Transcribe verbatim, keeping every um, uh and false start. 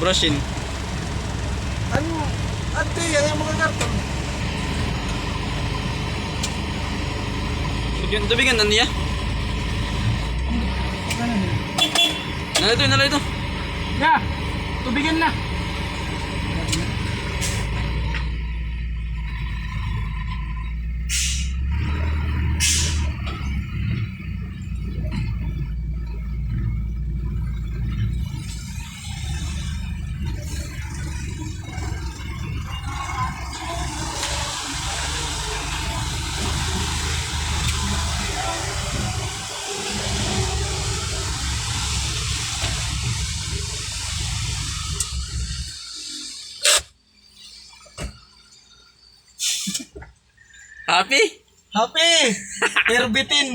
Brushing. Ano? Ate, yan yung mga karton. Tubigan, tubigan na niya. Nalito, nalito. Ya, tubigan na. Happy? Happy! Perbitin!